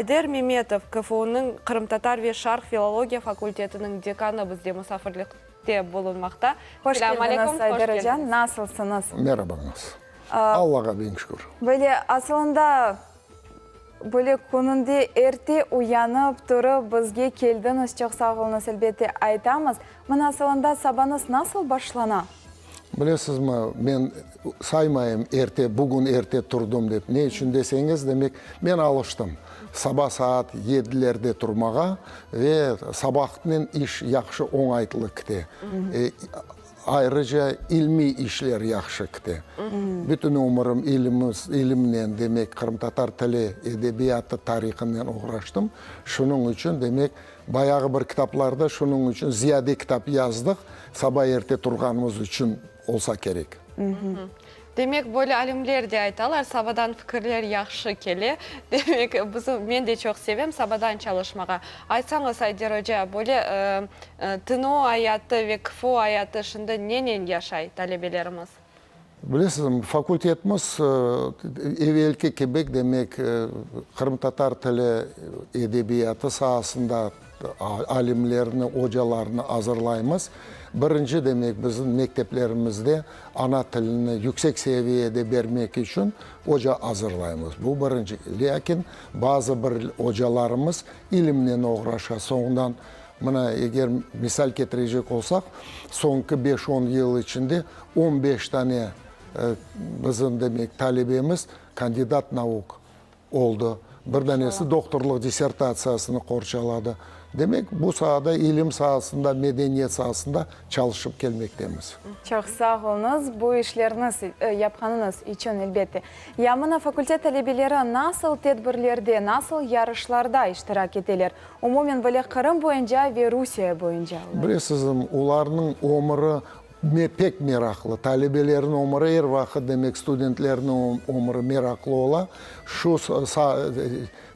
Ayder Memetov, KFUnıñ qırımtatar ve şarq filologiya fakultetiniñ dekanı bizde musafirlikte bulunmaqta. Hoş Selâm keldiñiz, aleyküm, hoş Ayder oca. keldiñiz. Nasılsıñız? Merabañız. Allağa biñ şükür. Böyle asılında böyle kününde erte uyanıp turıp bizge keldiñiz, çoq sağ oluñız, elbette aytamız. Mına asılında sabañız nasıl başlana? Bilesizmi, men saymayım erte, bugün erte turdım dep. Ne içün deseñiz, demek, men alıştım saba saat yedilerde turmağa ve sabahnen iş yahşı oñaytlı kite. Ayrıca ilmiy işler yahşı kite. Bütün ömürim ilimiz, ilimnen, demek, qırımtatar tili, edebiyatı, tarihınen oğraştım. Şunıñ içün, demek, Bayağı bir kitaplarda şunıñ içün ziyade kitap yazdıq, saba erte turğanımız içün olsa kerek. Demek, böyle alimler de aytalar, sabadan fikirler yahşı kele. Demek, bizim, men de çoq sevem sabadan çalışmağa. Aytsañız, Ayder oca, böyle TNO ayatı ve KFU ayatı şimdi nenen yaşay talebelerimiz? Bilesizmi, fakultetimiz evelki kibi, demek, qırımtatar tili, edebiyatı saasında alimlerni, ocalarnı azırlaymız. Birinci, demek, bizim mekteplerimizde ana tilini yüksek seviyede bermek içün oca azırlaymız. Bu birinci. Lâkin bazı bir ocalarımız ilimnen oğraşa, soñundan Mına, eger misal ketirecek olsaq, soñki beş-on yıl içinde on beş tane bizim, demek, talebemiz kandidat nauk oldı. Bir danesi doktorlıq dissertatsiyasını qorçaladı. Demek, bu saada, ilim saasında, medeniyet saasında çalışıp kelmektemiz. Çoq sağ oluñız, bu işlerni yapqanıñız içün, elbette. Ya mına fakultet talebeleri nasıl tedbirlerde, nasıl yarışlarda iştirak eteler? Umumen böyle Qırım boyunca ve Rusiye boyunca olar. Bilesizmi, olarnıñ ömüri pek meraqlı. Talebelerniñ ömüri er vaqıt, demek, studentlerniñ ömüri meraqlı ola. Şu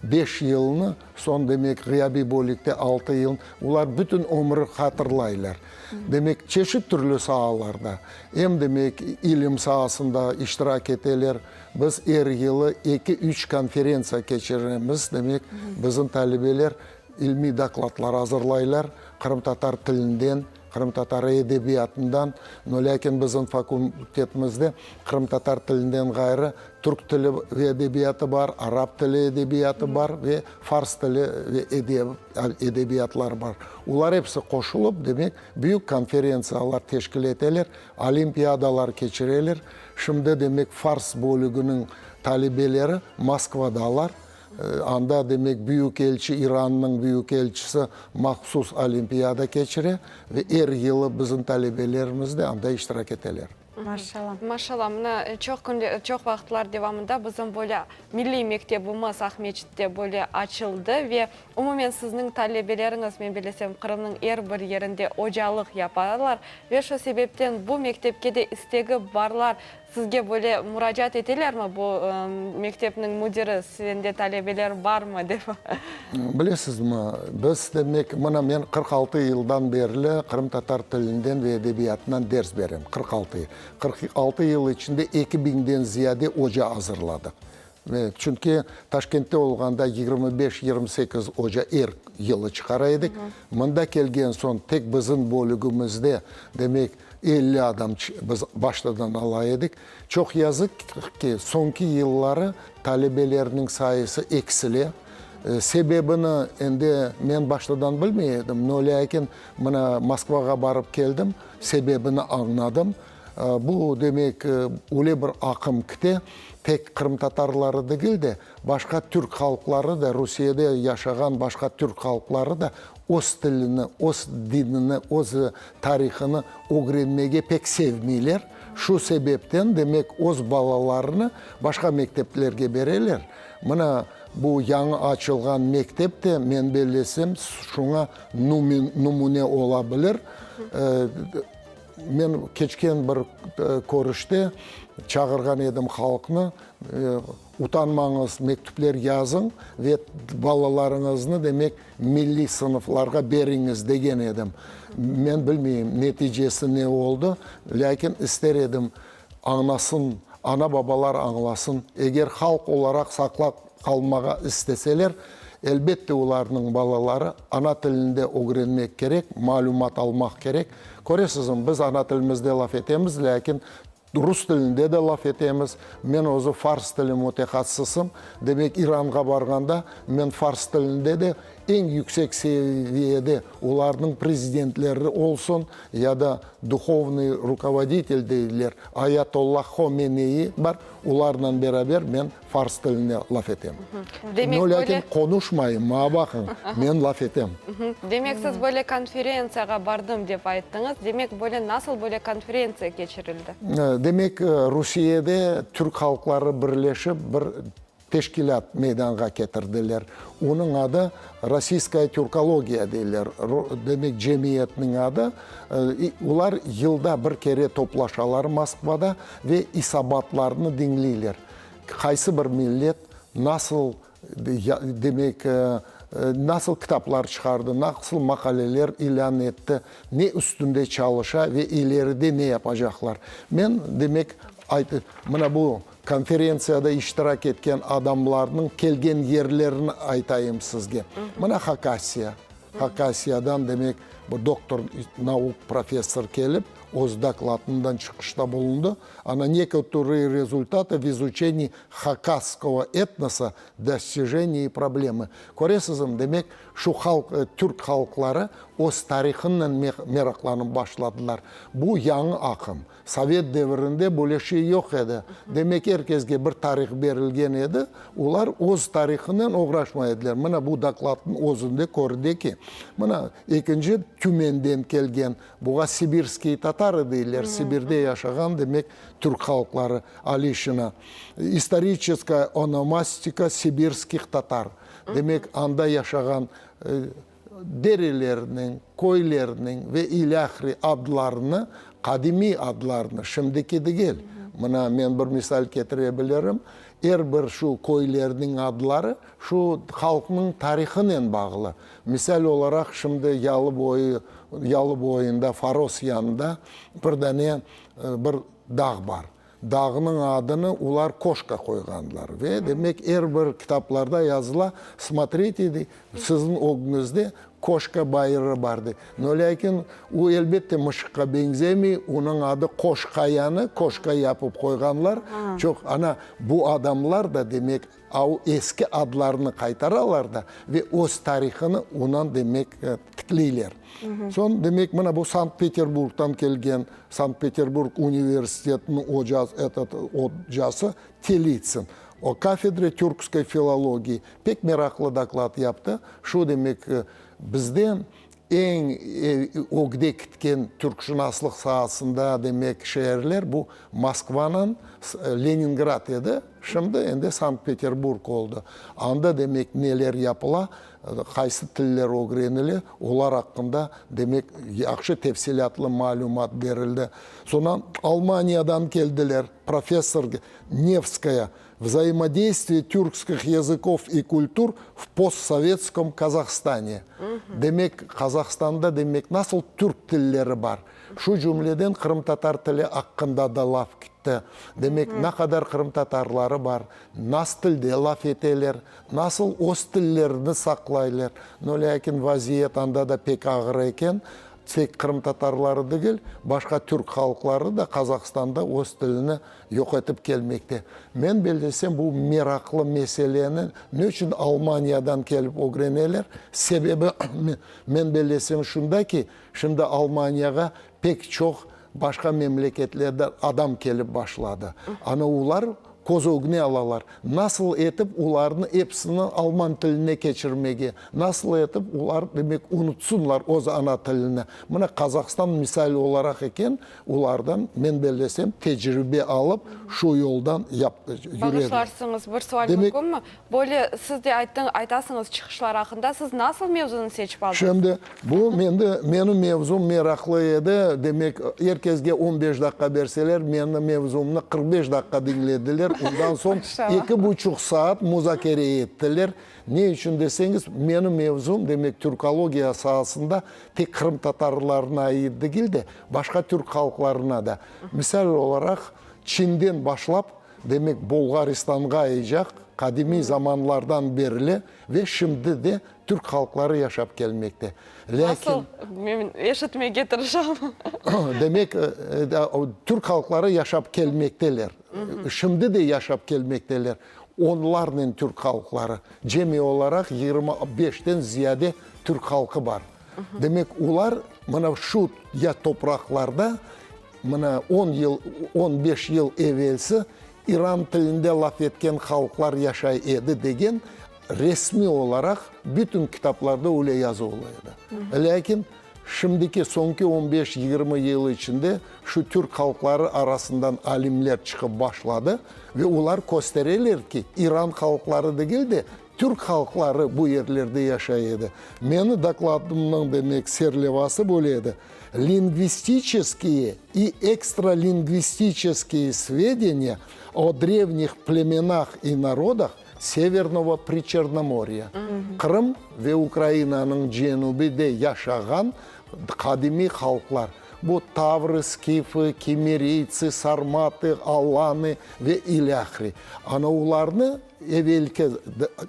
beş yılnı, soñ, demek, ğıyabiy bölükte altı yıl, olar bütün ömüri hatırlaylar. Demek, çeşit türlü saalarda, em, demek, ilim saasında iştirak eteler, Biz er yılı eki-üç konferentsiya keçiremiz, demek, bizim talebeler ilmiy dokladlar azırlaylar qırımtatar tilinden, qırımtatar edebiyatından, no lâkin bizim fakultetimizde qırımtatar tilinden ğayrı türk tili ve edebiyatı bar, arap tili edebiyatı bar ve fars tili ve edebiyatları bar. Olar episi qoşulıp, demek, büyük konferentsiyalar teşkil eteler, olimpiadalar keçireler. Şimdi, demek, fars bölüginiñ talebeleri Moskvadalar. Anda, demek, büyükelçi, İrannıñ büyükelçisi mahsus olimpiada keçire ve er yılı bizim talebelerimiz de anda iştirak eteler. Maşallah. Maşallah, mına çoq künler, çoq vaqıtlar devamında bizim böyle milliy mektebimiz Aqmescitte böyle açıldı ve umumen sizniñ talebeleriñiz, men bilesem, Qırımnıñ er bir yerinde ocalıq yaparlar ve şu sebepten bu mektepke de istegi barlar sizge böyle muracaat etelermi, bu mektepniñ müdiri, sende talebeler barmı dep? Bilesizmi, biz, demek, mına men 46 yıldan berli qırımtatar tilinden ve edebiyatından ders berem, 46 yıl. 46 yıl içinde eki biñden ziyade oca azırladıq. Ve çünki Taşkentte olğanda 25, 28 oca er yılı çıqara edik. Mında kelgen soñ tek bizim bölügimizde, demek, 50 adam biz baştadan ala edik. Çoq yazıq ki, soñki yılları talebelerniñ sayısı eksile. Sebebini endi men baştadan bilmey edim, no lâkin mına Moskvağa barıp keldim, sebebini añladım. Bu, demek, öyle bir aqım kite, tek qırımtatarları degil de, başqa türk halqları da, Rusiyede yaşağan başqa türk halqları da öz tilini, öz dinini, öz tarihını ögrenmege pek sevmeyler. Şu sebepten, demek, öz balalarını başqa mekteplerge bereler. Mına bu yañı açılğan mektep de, men bellesem, şuña nümüne ola bilir. Men keçken bir körüşte çağırğan edim halqnı, utanmañız, mektüpler yazıñ ve balalarıñıznı, demek, milliy sınıflarğa beriñiz, degen edim. Men bilmeyim, neticesi ne oldı, lâkin ister edim, añlasın, ana-babalar añlasın, eger halq olaraq saqlap qalmağa isteseler. Elbette, olarnıñ balaları ana tilinde ögrenmek kerek, malümat almaq kerek. Köresizmi, biz ana tilimizde laf etemiz, lâkin rus tilinde de laf etemiz. Men özü fars tili mütehassısım. Demek, İranğa barğanda, men fars tilinde de eñ yüksek seviyede olarnıñ prezidentleri olsun ya da duhovnıy rukovoditel deyler, Ayatollah Homeneyi bar, olarnen beraber men fars tiline laf etem. Demek, No, lâkin böyle qonuşmayım, maña baqıñ, men laf etem. Demek, siz böyle konferentsiyağa bardım dep ayttıñız. Demek, böyle nasıl böyle konferentsiya keçirildi? Demek, Rusiyede türk halqları birleşip bir teşkilât meydanğa ketirdiler. Onıñ adı Rossiyskaya türkologiya deyler, demek, cemiyetniñ adı. Olar yılda bir kere toplaşalar Moskvada ve isabatlarnı diñleyler. Qaysı bir millet nasıl, demek, nasıl kitaplar çıqardı, nasıl maqaleler ilân etti, ne üstünde çalışa ve ileride ne yapacaqlar. Men, demek, mına bu Konferentsiyada iştirak etken adamlarnıñ kelgen yerlerini aytayım sizge. Mına Hakasiya. Hakasiyadan, demek, bu doktor nauk, professor kelip, öz dokladından çıqışta bulundı. Ana Nekotorıye rezultatı v izuçenii hakasskogo etnosa, dostijeniya i problemı. Köresizmi, demek, şu halq, türk halqları öz tarihınen meraqlanıp başladılar. Bu yañı aqım. Sovet devirinde böyle şey yoq edi. Demek, er kesge bir tarih berilgen edi, olar öz tarihınen oğraşmay ediler. Mına bu dokladnıñ özünde körüne ki, mına ekinci Tümenden kelgen, buğa sibirskiy tatarı deyler, Sibirde yaşağan, demek, türk halqları, Alişina, İstoriçeskaya onomastika sibirskih tatar, demek, anda yaşağan derelerniñ, köylerniñ ve ilâhre adlarını, qadimiy adlarını, şimdiki degil, mına men bir misal ketire bilirim, er bir şu köylerniñ adları şu halqnıñ tarihınen bağlı. Misal olaraq, şimdi yalı boyu, yalı boyunda, Foros yanında bir dane bir dağ bar. Dağnıñ adını olar Koşka qoyğanlar ve, demek, er bir kitaplarda yazıla, smotrite, dey, siziñ ögüñizde Koşka bayırı bar, dey. No, lâkin o, elbette, mışıqqa beñzemey, onıñ adı Koşkayanı Koşka yapıp qoyğanlar. Çoq, ana, bu adamlar da, demek, au eski adlarını qaytaralar da ve öz tarihını onan, demek, tikleyler. Soñ, demek, mına bu Sankt-Peterburgdan kelgen, Sankt-Peterburg universitetiniñ ocası, etot, ocası Telitsin, o kafedra türkskoy filologii, pek meraqlı doklad yaptı. Şu, demek, bizde eñ ögde kitken türkşınaslıq saasında, demek, şeerler bu Moskvanan Leningrad edi, şimdi endi Sankt-Peterburg oldı. Anda, demek, neler yapıla, Qaysı tiller ögrenile, olar aqqında, demek, yahşı tefsilâtlı malümat berildi. Soñra Almaniyadan keldiler, professor Nevskaya, Vzaimodeystviye türkskih yazıkov i kultur v postsovetskom Kazahstane. Demek, Qazahstanda, demek, nasıl türk tilleri bar, şu cümleden qırımtatar tili aqqında da laf kitti. Demek, ne qadar qırımtatarları bar, nas tilde laf eteler, Nasıl öz tillerini saqlaylar? No, lâkin vaziyet anda da pek ağır eken. Tek qırımtatarları degil, başqa türk halqları da Qazahstanda öz tilini yoq etip kelmekte. Men bellesem, bu meraqlı meseleni ne içün Almaniyadan kelip ögreneler? Sebebi, men bellesem, şunda ki, şimdi Almaniyağa pek çoq başqa memleketlerden adam kelip başladı. Ana olar köz ögüne alalar, nasıl etip olarnı episini alman tiline keçirmege, nasıl etip olar, demek, unutsınlar öz ana tilini. Mına Qazahstan misal olaraq eken, olardan, men bellesem, tecribe alıp, şu yoldan yap, yürerler. Bağışlarsıñız, bir sual Demek. mümkünmi? Böyle siz de ayttıñ, aytasıñız çıqışlar aqqında, siz nasıl mevzunı seçip aldıñız? Şimdi, bu mende, menim mevzum meraqlı edi, demek, er kesge on beş daqqa berseler, menim mevzumnı 45 daqqa diñlediler, ondan soñ eki buçuq saat muzakere ettiler. Ne içün deseñiz, menim mevzum, demek, türkologiya saasında tek qırımtatarlarına ait degil de, başqa türk halqlarına da. Misal olaraq, Çinden başlap. Demek, Bulğaristanğaycaq qadimiy zamanlardan berli ve şimdi de türk halqları yaşap kelmekte. Lâkin. Nasıl? Men eşitmege tırışam. Demek, türk halqları yaşap kelmekteler. Şimdi de yaşap kelmekteler. Onlarnen türk halqları. Cemi olaraq 25-ten ziyade türk halqı bar. Demek, olar mına şu ya topraqlarda mına on yıl, 15 yıl evelsi İran tilinde laf etken halqlar yaşay edi degen resmiy olaraq bütün kitaplarda öyle yazılı edi. Lâkin şimdiki soñki on beş, 20 yıl içinde şu türk halqları arasından alimler çıqıp başladı ve olar köstereler ki, İran halqları degil de, türk halqları bu yerlerde yaşay edi. Meni dokladımnıñ, demek, serlevası böyle edi, Lingvistiçeskiye i ekstralingvistiçeskiye svedeniya o drevnih plemenah i narodah Severnogo Priçernomorya, Qırım ve Ukrainanıñ cenübide yaşağan qadimiy halqlar, bu tavrı, skifı, kimeriytsi, sarmatı, alanı ve ilâhre. Ana olarnı evelki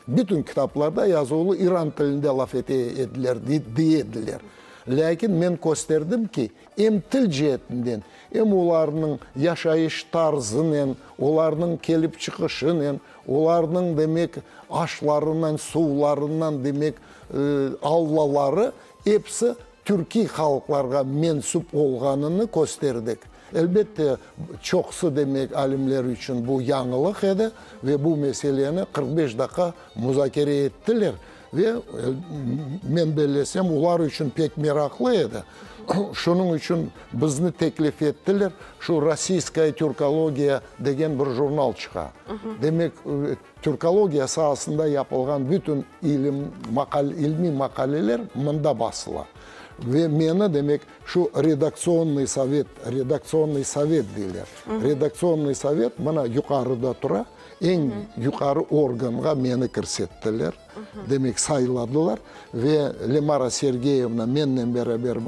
bütün kitaplarda yazuvlı İran tilinde laf ete ediler, dey ediler. Lâkin men kösterdim ki, em til ceetinden, em olarnıñ yaşayış tarzınen, olarnıñ kelip çıqışınen, olarnıñ, demek, aşlarınen, suvlarınen, demek, allaları episi türkiy halqlarğa mensüp olğanını kösterdik. Elbette, çoqusı, demek, alimler içün bu yañılıq edi ve bu meseleni 45 daqqa muzakere ettiler. Ve, men bellesem, olar içün pek meraqlı edi. Şunıñ içün bizni teklif ettiler, şu Rossiyskaya türkologiya degen bir jurnal çıqa. Demek, türkologiya saasında yapılğan bütün ilim, ilmiy maqaleler mında basıla. Ve meni, demek, şu redaktsionnıy sovet, redaktsionnıy sovet deyler. Redaktsionnıy sovet mına yuqarıda tura. Eñ yuqarı organğa meni kirsettiler, demek sayladılar ve Lemara Sergeyevna mennen beraber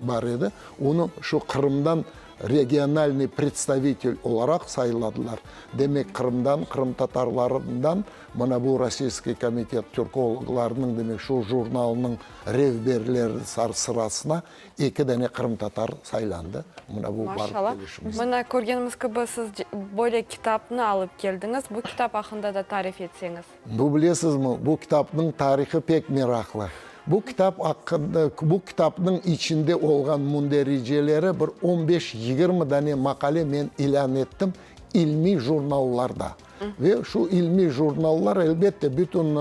bar edi, onı şu Qırımdan regionalnıy predstavitel olaraq sayladılar. Demek Qırımdan, qırımtatarlarından mına bu Rossiyskiy komitet türkologlarınıñ, demek şu jurnalnıñ rehberleri sırasına Eki dane qırımtatar saylandı. Mına bu barıp kelişimiz. Mına körgenimiz kibi, siz böyle kitapnı alıp keldiñiz. Bu kitap aqqında da tarif etseñiz. Bu bilesizmi, bu kitapnıñ tarihı pek meraqlı. Bu kitap aqqında, bu kitapnıñ içinde olğan mündericeleri bir on beş, 20 dane maqale men ilân ettim ilmiy jurnallarda. Ve şu ilmiy jurnallar, elbette, bütün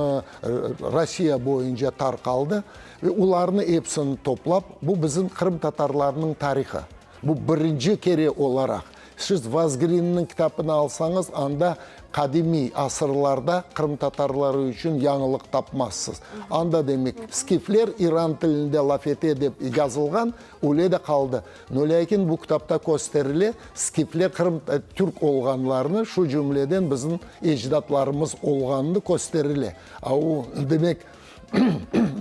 Rossiya boyunca tarqaldı. Ve olarnı epsini toplap, bu bizim qırımtatarlarnıñ tarihı. Bu birinci kere olaraq. Siz Vazgrinniñ kitabını alsañız, anda qadimiy asırlarda qırımtatarları içün yañılıq tapmazsız. Anda, demek, skifler iran tilinde laf ete dep yazılğan, öyle de qaldı. No, lâkin bu kitapta kösterile, skifler qırım, türk olğanlarını, şu cümleden bizim ecdatlarımız olğanını kösterile. A o, demek,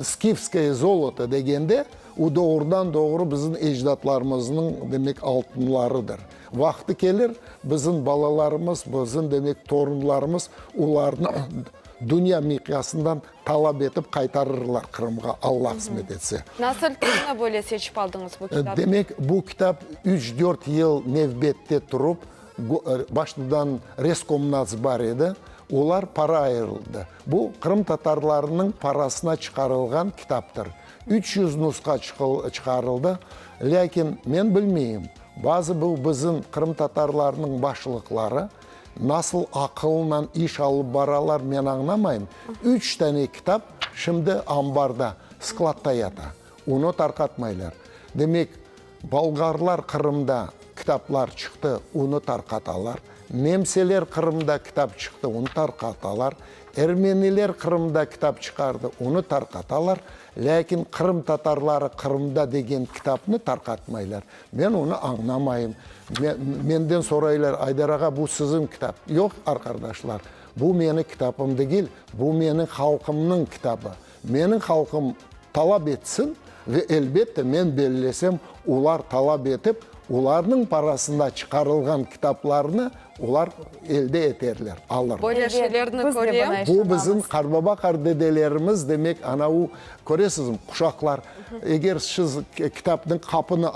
Skifskoye zoloto degende, o doğrudan-doğru bizim ecdatlarımıznıñ, demek, altınlarıdır. Vaqtı kelir, bizim balalarımız, bizim, demek, torunlarımız olarnı dünya miqyasından talap etip qaytarırlar Qırımğa, Alla qısmet etse. Nasıl tilni böyle seçip aldıñız bu kitapnı? Demek, bu kitap üç-dört yıl nevbette turıp, baştadan Reskomnats bar edi, olar para ayırıldı. Bu, qırımtatarlarnıñ parasına çıqarılğan kitaptır. 300 nusha çıqarıldı, lâkin men bilmeyim, bazı bu bizim qırımtatarlarnıñ başlıqları nasıl aqılnan iş alıp baralar, men añlamayım. Üç tane kitap şimdi ambarda, skladta yata, onı tarqatmaylar. Demek, Bolgarlar Qırımda kitaplar çıqtı, onı tarqatalar. Nemseler Qırımda kitap çıqtı, onı tarqatalar. Ermeniler Qırımda kitap çıqardı, onı tarqatalar. Lâkin Qırımtatarları Qırımda degen kitapnı tarqatmaylar. Men onı añlamayım. Menden soraylar, Aydar ağa, bu siziñ kitap. Yoq, arqardaşlar, bu meni kitapım degil, bu meniñ halqımnıñ kitabı. Meniñ halqım talap etsin ve elbette men bellesem olar talap etip, olarnıñ parasına çıqarılğan kitaplarnı. Olar elde eterler, alırlar. Böyle şeylerni körem. Bu bizim qarbaba-qardedelerimiz, demek, ana u, köresizmi, quşaqlar. Eger siz kitapnıñ qapını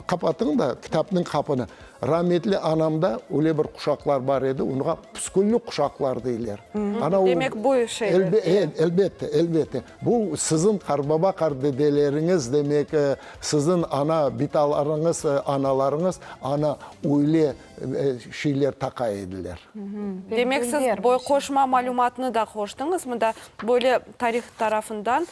qapatıñ da, kitapnıñ qapını, rametli anamda öyle bir quşaqlar bar edi, oña püskülli quşaqlar deyler. Ana u, Demek, bu şeyler. Elbette, elbette. Bu siziñ qarbaba-qardedeleriñiz, demek, siziñ ana bitalarıñız, analarıñız ana öyle şeyler taqa ediler. Demek, siz boy qoşma malümatnı da qoştıñız mında, böyle tarih tarafından,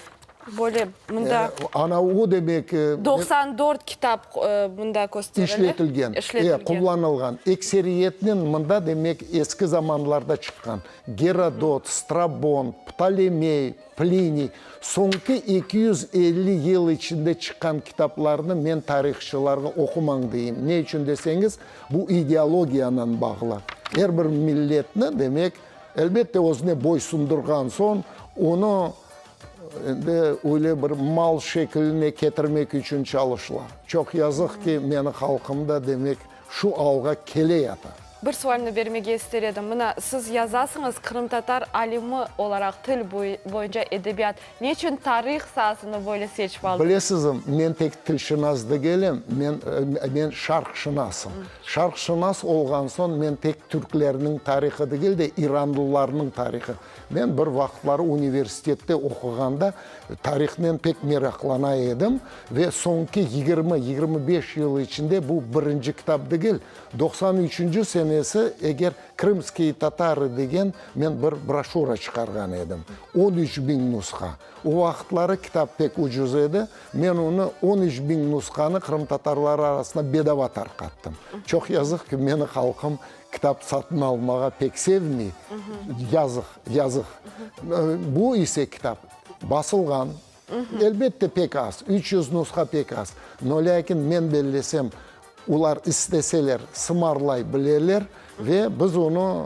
böyle mında. Ana o demek. 94 kitap mında kösterile. İşletilgen, e, qullanılğan. Ekseriyetnen mında, demek, eski zamanlarda çıqqan. Gerodot, Strabon, Ptolemey, Pliniy, soñki 250 yıl içinde çıqqan kitaplarnı men tarihçılarğa oqumañ deyim. Ne içün deseñiz, bu ideologiyanen bağlı. Er bir milletni, demek, elbette, özüne boysundırğan soñ, onı endi öyle bir mal şekiline ketirmek içün çalışıla. Çoq yazıq ki, meni halqım da, demek, şu alğa keleyata. Bir sualni bermege ister edim. Mına, siz yazasıñız, qırımtatar alimi olaraq til boyunca edebiyat. Ne içün tarih saasını böyle seçip aldıñız? Bilesizmi, men tek tilşınas degilim, men, men şarqşınasım. Şarqşınas olğan soñ, men tek türklerniñ tarihı degil de, iranlılarnıñ tarihı. Men bir vaqıtları universitette oquğanda tarihnen pek meraqlana edim ve soñki yigirmi, 25 yıl içinde bu birinci kitap degil, 93-nci senesi eger Krımskiye tatarı degen men bir broşüra çıqarğan edim, 13 biñ nusha. O vaqıtları kitap pek ucuz edi, men onı, 13 biñ nushanı qırımtatarları arasında bedava tarqattım. Çoq yazıq ki, meni halqım kitap satın almağa pek sevmey. Yazıq, yazıq. Bu ise kitap basılğan, elbette pek az, 300 nusha pek az. No lâkin men bellesem, olar isteseler sımarlay bileler ve biz onı,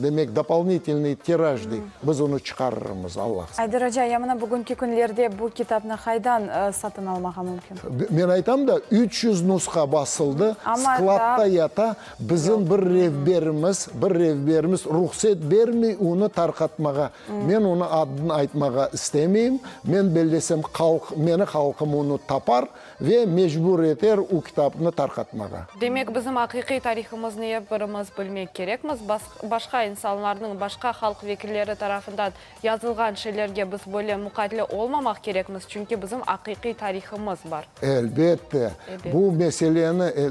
demek, dopolnitelnıy tiraj dey, biz onı çıqarırmız, Allah. Ayder oca, ya mına bugünki künlerde bu kitapnı qaydan satın almağa mümkün? Men aytam da, 300 nusha basıldı, Amma skladta daa yata, bizim bir rehberimiz, bir rehberimiz ruhset bermey onı tarqatmağa. Men onı adını aytmağa istemeyim. Men bellesem, halq, meni halqım onı tapar ve mecbur eter o kitapnı tarqatmağa. Demek, bizim aqiqiy tarihımıznı ep birimiz bilmek kerekmiz. Başqa insanlarnıñ, başqa halq vekilleri tarafından yazılğan şeylerge biz böyle muqaytlı olmamaq kerekmiz, çünki bizim aqiqiy tarihımız bar. Elbette. Bu meseleni,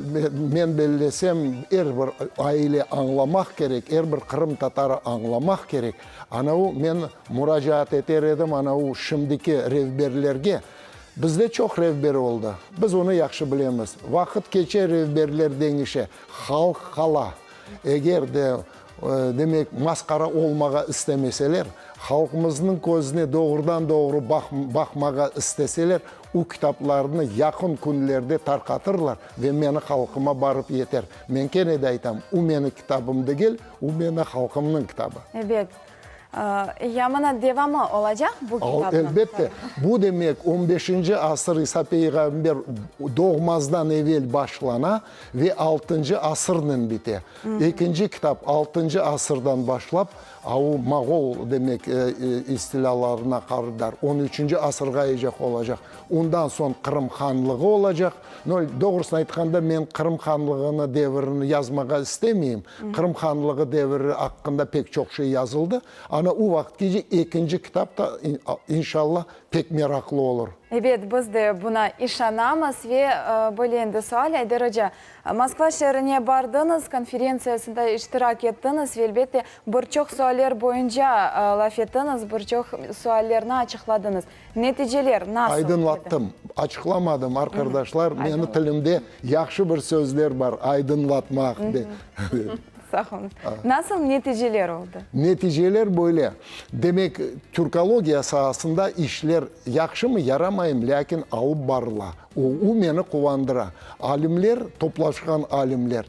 men bellesem, er bir aile añlamaq kerek, er bir qırımtatarı añlamaq kerek. Ana u, men muracaat eter edim, ana u şimdiki rehberlerge. Bizde çoq rehber oldı. Biz onı yahşı bilemiz. Vaqıt keçe, rehberler deñişe, halq qala. Eger de, demek, masqara olmağa istemeseler, halqımıznıñ közüne doğrudan-doğru baqmağa isteseler, o kitaplarnı yaqın künlerde tarqatırlar ve meni halqıma barıp yeter. Men kene de aytam, o meni kitabım degil, o meni halqımnıñ kitabı. Ebet. Ya mına devamı olacaq bu kitapnıñ? Elbette. Bu demek, on beşinci asır İsa peyğamber doğmazdan evel başlana ve altıncı asırnen bite. Ekinci kitap altıncı asırdan başlap, a o moğol demek istilâlarına qadar on üçünci asırğayacaq olacaq. Ondan soñ Qırım hanlığı olacaq. No, doğrusını aytqanda, men Qırım hanlığını devirini yazmağa istemeyim. Qırım hanlığı deviri aqqında pek çoq şey yazıldı. Ana o vaqıtkece ekinci kitap da, inşallah, pek meraqlı olur. Ebet, biz de buna işanamız ve böyle endi sual, Ayder oca, Moskva şeerine bardıñız, konferentsiyasında iştirak ettiñiz ve, elbette, bir çoq sualler boyunca laf ettiñiz, bir çoq suallerni açıqladıñız. Neticeler nasıl edi? Aydınlattım. Açıqlamadım, arqadaşlar, meni tilimde yahşı bir sözler bar, aydınlatmaq de. Sağ oluñız. Nasıl neticeler oldı? Neticeler böyle, demek, türkologiya saasında işler yahşımı, yaramaymı, lâkin alıp barıla. O, o meni quvandıra. Alimler, toplaşqan alimler,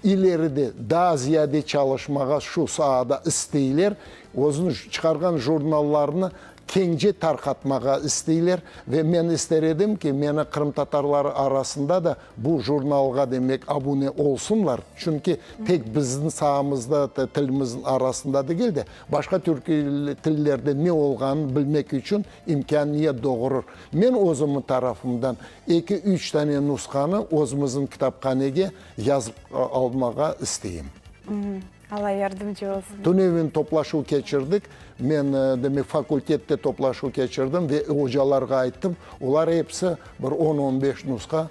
ileride daa ziyade çalışmağa şu saada isteyler, özüniñ çıqarğan jurnallarını. Keñce tarqatmağa isteyler ve men ister edim ki, meni qırımtatarlar arasında da bu jurnalğa, demek, abune olsunlar, çünki tek bizim saamızda, tilimizniñ arasında degil de, başqa türkiy tillerde ne olğanını bilmek içün imkâniyet doğurır. Men özümiñ tarafımdan eki-üç tane nushanı özümizniñ kitaphanege yazıp almağa isteyim. Alla yardımcı olsun. Tünevin toplaşuv keçirdik. Men, demek, fakultette toplaşuv keçirdim ve ocalarğa ayttım, olar episi bir on-on beş nusha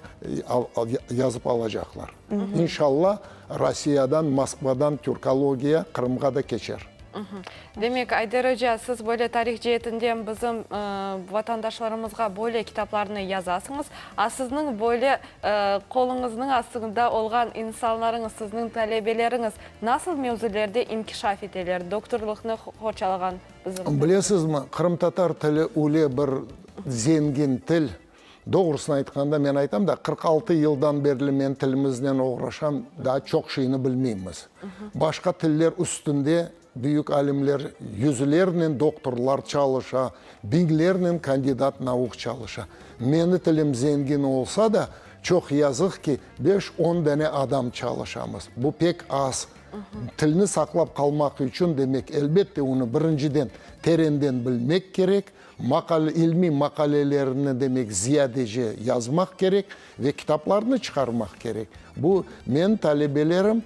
yazıp alacaqlar. İnşalla, Rossiyadan, Moskvadan türkologiya Qırımğa da keçer. Demek, Ayder oca, siz böyle tarih ceetinden bizim vatandaşlarımızğa böyle kitaplarnı yazasıñız. A sizniñ böyle Qoluñıznıñ astında olğan insanlarıñız, sizniñ talebeleriñiz nasıl mevzulerde inkişaf eteler, doktorlıqnı qorçalağan bizim. Bilesizmi, qırımtatar tili öyle bir zengin til. Doğrusını aytqanda, men aytam da, 46 yıldan berli men tilimiznen oğraşam, daa çoq şeyni bilmeymiz. Başqa tiller üstünde Büyük alimler, yüzlernen doktorlar çalışa, biñlernen kandidat nauk çalışa. Meni tilim zengin olsa da, çoq yazıq ki, beş-on dane adam çalışamız. Bu pek az. Tilni saqlap qalmaq içün, demek, elbette, onı birinciden terenden bilmek kerek, maqale, ilmiy maqalelerini, demek, ziyadece yazmaq kerek ve kitaplarnı çıqarmaq kerek. Bu, menim talebelerim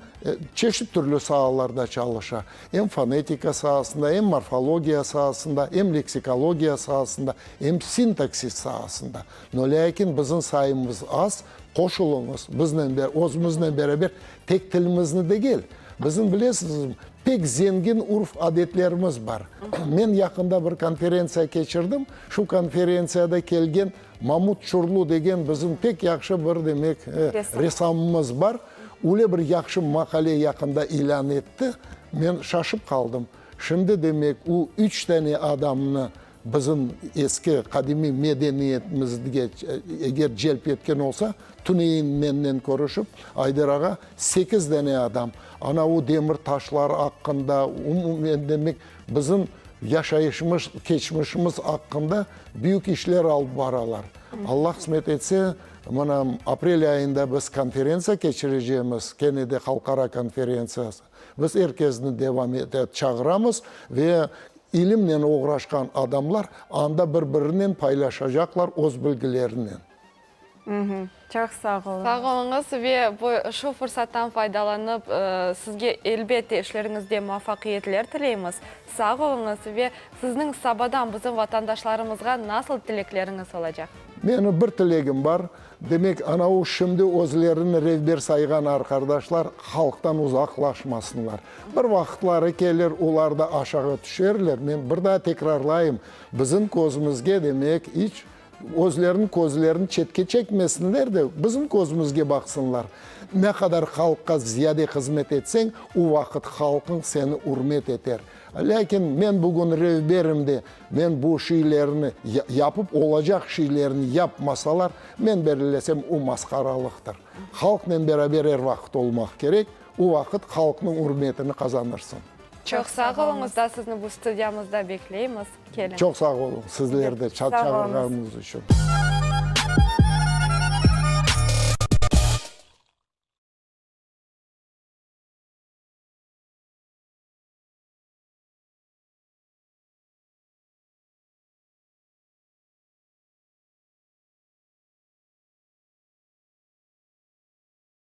çeşit türlü saalarda çalışa, em fonetika saasında, em morfologiya saasında, em leksikologiya saasında, em sintaksis saasında. No, lâkin bizim sayımız az, qoşulıñız, biznen, özümiznen beraber tek tilimizni degil, bizim, bilesizmi, pek zengin urf-adetlerimiz bar. Men yaqında bir konferentsiya keçirdim, şu konferentsiyada kelgen Mamut Çurlu degen bizim pek yahşı bir, demek, ressamımız bar. Öyle bir yahşı maqale yaqında ilân etti, men şaşıp qaldım. Şimdi, demek, o üç tane adamnı bizim eski, qadimiy medeniyetimizge eger celp etken olsa, tüneyin mennen körüşip, Ayder ağa, sekiz dane adam, ana o demir taşlar aqqında, umumen, demek, Bizim yaşayışımız, keçmişimiz aqqında büyük işler alıp baralar. Allah qısmet etse, mına, aprel ayında biz konferentsiya keçirecemiz, kene de halqara konferentsiyası. Biz er kesni devam çağıramız ve ilimnen oğraşqan adamlar anda bir-birinen paylaşacaqlar öz bilgilerinen. Çoq sağ oluñız. Sağ oluñız ve bu şu fırsattan faydalanıp, sizge elbette işleriñizde muvafaqiyetler tileymiz. Sağ oluñız ve sizniñ sabadan bizim vatandaşlarımızğa nasıl tilekleriñiz olacaq? Menim bir tilegim bar, demek, ana o şimdi özlerini rehber sayğan arqardaşlar halqtan uzaqlaşmasınlar. Bir vaqıtları kelir, olar da aşağı tüşerler. Men bir daa tekrarlayım, bizim közümizge, demek, iç Özleriniñ közlerini çetke çekmesinler de, bizim közümizge baqsınlar. Ne qadar halqqa ziyade hızmet etseñ, o vaqıt halqıñ seni ürmet eter. Lâkin men bugün rehberim de, men bu şeylerni yapıp olacaq şeylerni yapmasalar, men belilesem, o masqaralıqtır. Halqnen beraber er vaqıt olmaq kerek, o vaqıt halqnıñ ürmetini qazanırsıñ. Çoq sağ oluñız, daa sizni bu studiyamızda bekleymiz. Keliñ. Çoq sağ oluñ, sizler de çağırğanıñız içün.